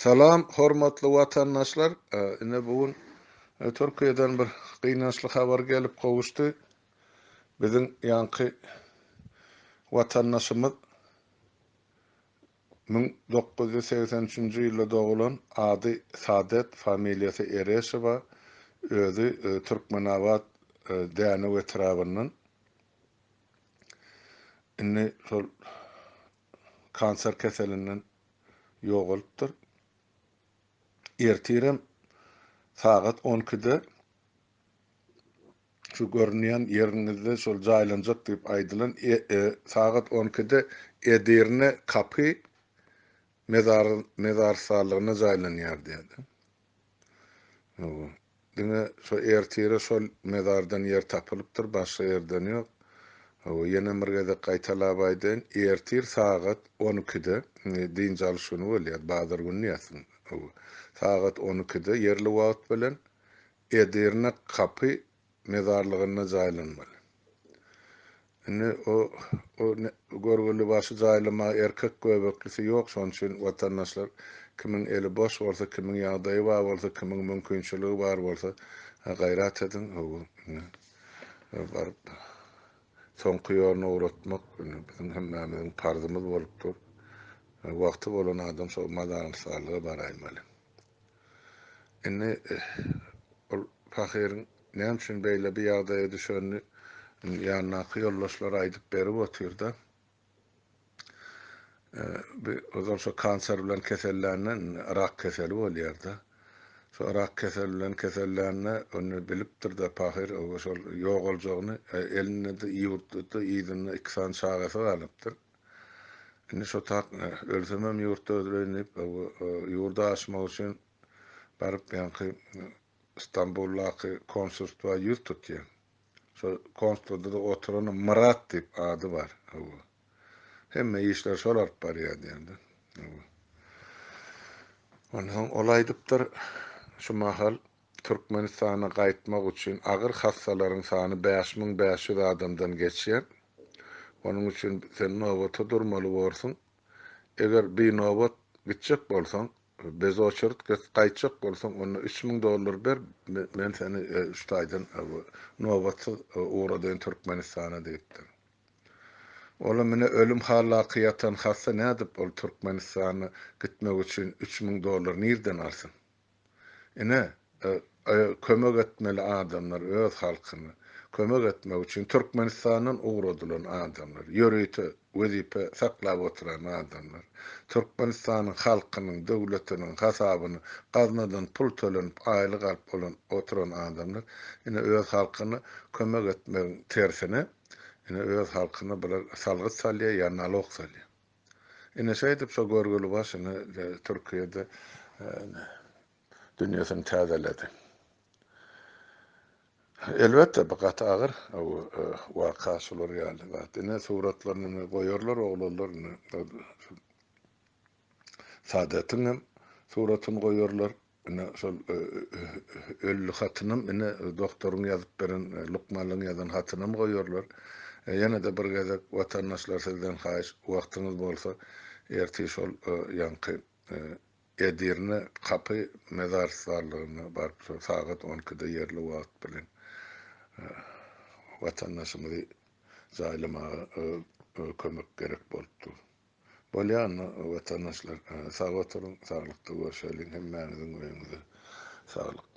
Salam hormatly watandaşlar ine bu gün Türkiýeden bir gynançly habar gelip gowuşdy. Biziň ýaňky watandaşymyz 1983-nji ýylda dogulan ady Sadet familiýasy Ereşowa özi Türkmenabat Dänew etrabyndan indi şol kanser keselinden ýogalypdyr. Ertirem sagat on ikide şu görünýän ýeriňizde şol jaýlanjak diýip aýdylan sagat on ikide Edirne kapy mezar mezarystalygynda jaýlanýar diýýär. Hawa. Diňe şo ertire şol mezardan ýer tapylypdyr, başga ýerden ýok. Hawa, ýenem bir gezek gaýtalap aýdaýyn, ertir sagat on ikide, indi dynç alyş güni bolýar, bazar güni diýersiň, hawa, sagat on ikide ýerli wagt bilen Edirne kapy mezarlygynda jaýlanmaly. Indi o o görgüli başy jaýlamaga erkek göbeklisi ýok, şonuň üçin watandaşlar kimiň eli boş bolsa, kimiň ýagdaýy bar bolsa, kimiň mümkinçiligi bar bolsa, gaýrat ediň, hawa, indi baryp soňky ýoluna ugratmak indi biziň hemmämiziň parzymyz bolup dur. Wagty bolan adam şo mazarystanyga baraýmaly. Indi ol pahyryň näme üçin beýle bir ýagdaýa düşenini indi ýanyndaky ýoldaşlary aýdyp berip otyr-da. Bir ozal şo kanser bilen kesellände indi rak keseli bolýar-da. Şo rak keseli bilen kesellände ony bilipdir-de pahyr şol ýogaljagyny, elinde-de ýurtda-da yzynda iki sany çagasy galypdyr. Indi şo tak ölsemem ýurtda öleýin diýip, ýurda aşmak üçin baryp ýaňky Stambuldaky konsulstwa ýüz tutýar. Şo konsulstwada-da oturan Myrat diýip ady bar. Hawa. Hemme işleri şol alyp barýar diýende. Hawa. Onsoň ol aýdypdyr, şu mahal Türkmenistana gaýtmak üçin agyr hassalaryň sany 5500 adamdan geçýär. Onuň üçin sen nobata durmaly borsuň. Eger binobat gitjek bolsaň, bez oçerit gaýtjak bolsaň, onda 3000 dollar ber, men seni şu taýdan nobatsyz ugradaýyn Türkmenistana diýipdir. Olam ine ölüm haldaky ýatan hassa nädip ol Türkmenistana gitmek üçin 3000 dollar nirden alsyn? Ine, kömek etmeli adamlar öz halkyna kömek etmek üçin Türkmenistandan ugradylan adamlar, ýörite wezipe saklap oturan adamlar, Türkmenistanyň halkynyň, döwletiniň hasabyna gaznadan pul tölenip aýlyk alyp bolan oturan adamlar ine öz halkyna kömek etmegiň tersine ine öz halkyna bular salgyt salýar ýa nalog salýar. Ine şeýdip şo görgüli baş ine Türkiýede dünýesini täzeledi. Elbetde bu gaty agyr waka şular ýaly zat. Ine suratlaryny ine goýarlar oglanlar ine Sadetiň hem suratyny goýarlar. Ine, şol ölli hatynam, ine, doktoryň ýazyp beren, lukmanlaryň ýazan hatynam goýarlar. Ýene-de bir gezek, watandaşlar, sizden haýyş, wagtyňyz bolsa, ertir şol ýaňky Edirne kapy mezarystarlygyna baryp, şol sagat on ikide ýerli wagt bilen watandaşymyzy jaýlamaga kömek gerek bolup dur. Bolýa onda watandaşlar sag oturyň saglykda görşeliň hemmäňiziň öýüňize saglyk.